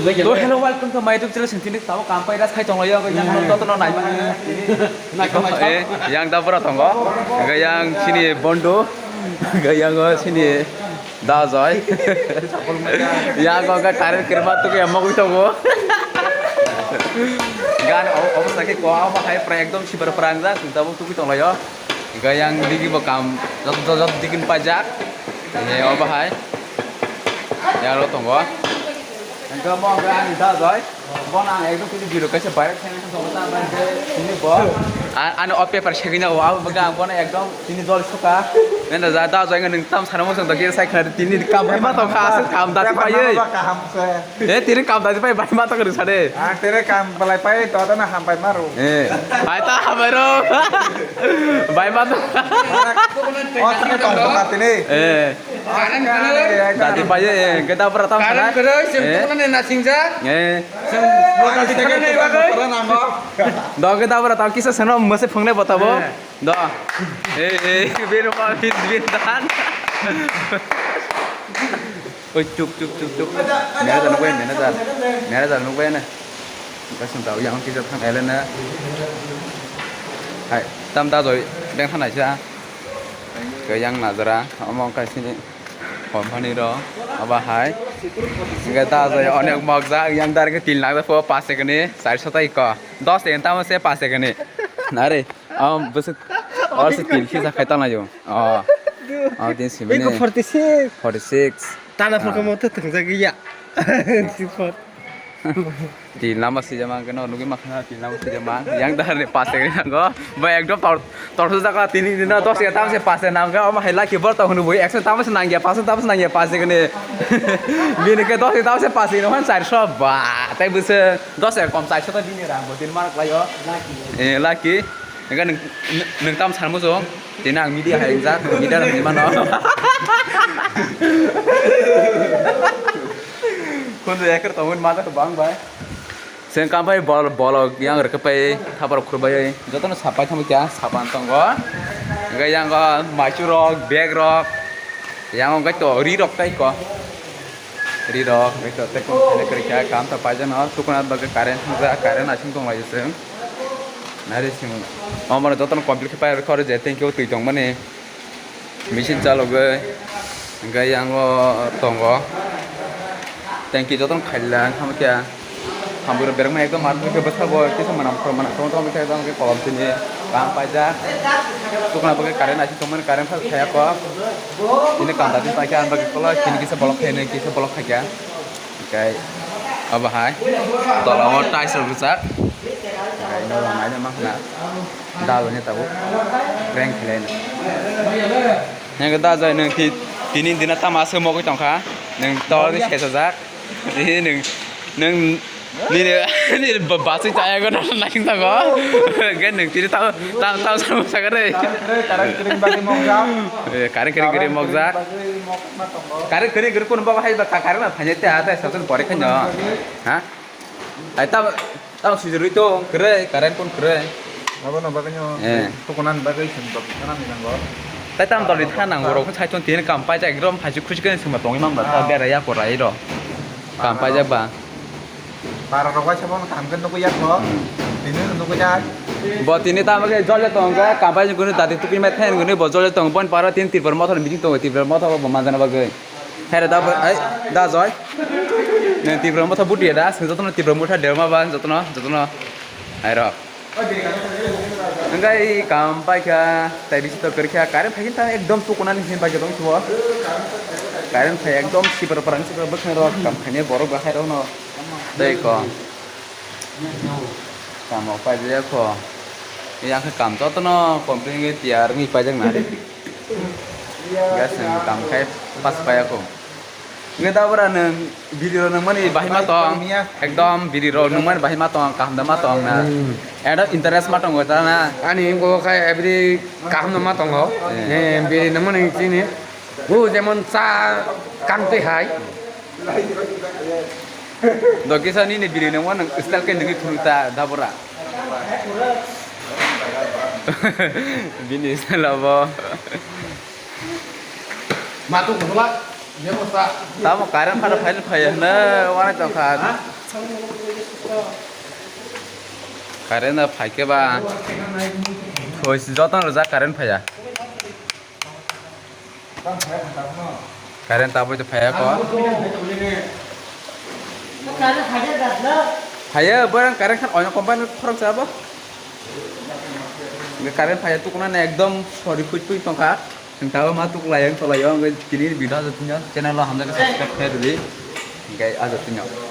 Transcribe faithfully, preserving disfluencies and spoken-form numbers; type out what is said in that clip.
To hello, welcome to my YouTube channel. Sing tini tabo kam pai ras khai tonglayo, yang no toto no nai mani. Eh, yang da bura tongo. Ga yang sini bondo. Ga yang o sini da joy. Ya go ga current kirma tu ke mo tongo. Gan o o sa ke ko abo hai pra ekdom super prang da, sing tabo tu ki tonglayo. Ga yang digi bo kam jot jot digi pajak. Ye o bahai. Ya lo tongo. Ang ga mo ga ani da joy. Bono ang ekdom tini video kaisa viral khaina khe tongo ta, bai khe tini bo. A-, ano o paper segina o, abo baga ang bono ekdom tini jol suka. Nenda ja da jai nang tam sana mo song dagi sai khna tini kam bai ma to kha, aswk kam da pai. Kaham se. Eh, tini kam da pai, bai ma to kha sade. Ah, tere kam balai pai to da na ham pai maru. Eh, hai ta ham bai ro. Bai ma to. O tini tong tong tini. Eh. Current kwrwi. Dati paye, eh, kita pura tam current sana. Kwrwi, sing eh. Tukuna ni nasingjak. Eh. Sing, sing tukuna ni bagwi. Do kita pura tam kisa seno mase phungne botabo. Eh. Do. Eh, eh, bin pa, bin, bin dan. Oi, chup, chup, chup, chup. Manager nukbai, manager. Manager nukbai na. Kasing tau yang kisa thang ele na. Hai, tam da joi, beng thanai sa. Ke yang najara, omo kaisini. Company rok, abo hai. Hingke ta jai onek mokjak, yang dar ke tin lakh po, pas sekeni, char sota iko. Dos sekeni tamo se pas sekeni. Nare, am, bwswk, or se tin kisa khai tanglaio. Oh. Oh, tin simini. Iko forty six. Forty six. Tana photo mo to thwngjak ya. Tin lama sijama keno nugwi makhna tin lama sijama. Yang dahar ni pas sekeni nango. Ba ekdom tor, tor sujak tini dina dos ya tam se pas se nangga. Ama hai laki bor tong hunu bui eksen tam se nangya, pas tam se nangya pas sekeni. Bini ke dos ya tam se pas sekeni han char so ba. Tai bwse dos ya kom char so ta bini rang bo din mar klayo. Eh, laki. Enggak neng, neng tam sarmo so. Tini ang media hai jak, media rang mano. Kundu ekor tongun mata to bang bai. Seng kam pai bol, bolok yang rwkhe pai thapar khurbai, jotono sapai thangbai kya, sapan tongo. Hingke yang o maichu rok, bag rok, yang o gaito ri rok tai ko. Ri rok, gaito tei kum khaina kwrwi kha, kam ta paijano, tukuna bagwi current thangja, current asing tonglaio chwng. Nari sing, omono jotono complete khe pai rwkha oro je thank you twi tongmani. Machine chalogwi hingke yang o tongo. Thank you jotono khaila wngkha khe. Hamburg bereng ma ekdom mar khe bwskango kisa manam manam tong tong khe tong khe kolom tini kam paijak. Tukuna bagwi current asing tongmani current phai khaya kok. Tini kam dati paikha ang bagwi kolok tini kisa bolok khainwi kisa bolok khaikha. Hingke abo hai tola o tiles rok rijak. Hingke norok naina mankha na. Dal ni tabuk prank khlai no. Nang da jai nang ti-, tini dina tama se mogwi tongkha. Nang tor ni sesa jak. Nini nang, nang nini, nini ba-, basui chaya go nang nang thago. Ge nang tini tao, tao, tao sa sa gare. Kare kare kring bagwi mokjak. Eh, kare kare kring mokjak. Kare kare kring kun ba hai ba ka kare na thanya te ata sa tun pore khanyo. Ha? Ai ta, ta sijirwi to kre, current kun kre. Abo no bagwi no. Eh. Tukunan bagwi sing tok kana ni nango. Tai tam dol ni tha nango rok sai ton tin kam pai jak rom phai khusi kani sima tongwi mang ba ta bera ya ko rai ro. Kam pai jak ba. Para rok waisa bono kam khe nukwi ya kho. Hmm. Tini nukwi ya. Bo tini tamo khe jol jak tong kha, kam pai jak gunu dati tukui mai thain gunu bo jol jak tong bon para tin Tripura mothor meeting tong Tripura mothor bo manjana bagwi. Hai re da bo, ai, da joy. Ne Tripura motha buti da, sing jotono Tripura motha derma ba, jotono, jotono. Hai ro. Hingke kam paikha, tai bisi to kwrwikha, current phaikhe ta ekdom tukunani hin paikhe tong suo. Current phai ekdom sipra prang sipra bwkhwnai rok kam khainai borok bahai rokno. Tei ko. Tamo paijak kho. Yang khe kam jotono complete wngwi tiyar wngwi paijak nai. Gas ni kam khai pas paya kho. Nge da bora nang biri rok nang mani bahai ma tong. Ekdom biri rok nang mani bahai ma tong, kaham da ma tong na. Hmm. Ekdom interest ma tongo ta na. Ani bo khai every kaham da ma tongo. Hmm. Ne biri nang mani chini. Bu jemon cha kangtwi hai. Do kisa nini biri nang wan style khe nangwi phuru ta da bora. Bini style abo. Matung khulak, nemo sa. Tamo current phano phai phai hwno, wana tongkha. Ha? Current da phaikhe ba. Khoi si joto no ja current phaiya. Current tabuk to phaiya ko. Phaiya, borang current khan oino company khorok sabo. Current phaiya tukuna na ekdom sori khui khui tongkha. Ang tabo ma tuklai ang tolai ang tini video ajo tinyo channel o hamjak subscribe khai rwdi. Hingke ajo tinyo.